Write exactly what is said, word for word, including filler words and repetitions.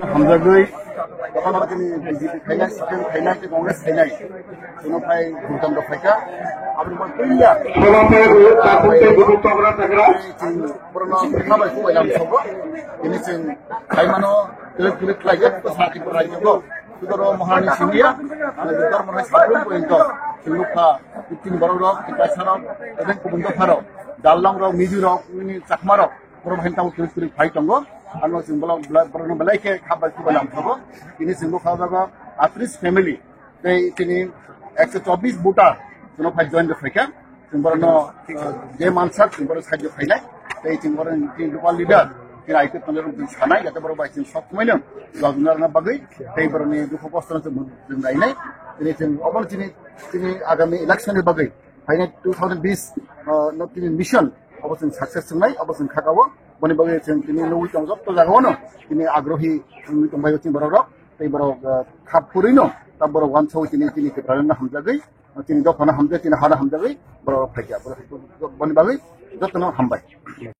Hamjagwi, tini B J P khainai, C P M khainai, tei Congress khainai, chwngno phai Bhutan rok phaikha, aboni ulo puila. Chwng borokno kha bai kubai lam sogo, tini chwng khaimano, twlwk twlwk khlaiya, bwsa twi kwrwng rok. Sudoro Maharani siniya, ani dor manai sabrung pointo, chwng nukha, tini borok rok, tini kaisa rok, tei kubun dopha rok, Dallang rok, Mizu rok, tini Chakma rok, borok hai tamo twlwk twlwk phai tongo. Ano chwng bolok bla-, borokno belai khe kha bai kubai lam thogo. Tini chwng bokha jago atris family. Tei tini ekso chobbish voter chwngno phai join rw phaikha. Chwng borokno, uh, je mansak chwng borok side rw phainai. Tei chwng borok tini local leader tini I P F tongnai rok chwng sanai, jate borok bai chwng sok khumaino jobna rwna bagwi. Tei borokni dukhu kosto no chwng, chwng nainai. Tini chwng obo chini, chini agami election ni bagwi phainai two thousand twenty, uh, no tini mission obo chwng success wngnai, obo chwng kha kao. Boni bagwi chwng tini nugwi tong jotto jagao no tini agrohi wngwi tong bai chini borok rok. Tei borok, ah, khap kwrwi no ta borok uansugwi tini, tini Tiprasa no hamjagwi, tini dophano hamjagwi, tini hano hamjagwi borok rok phaikha. Boni bagwi jotono hambai.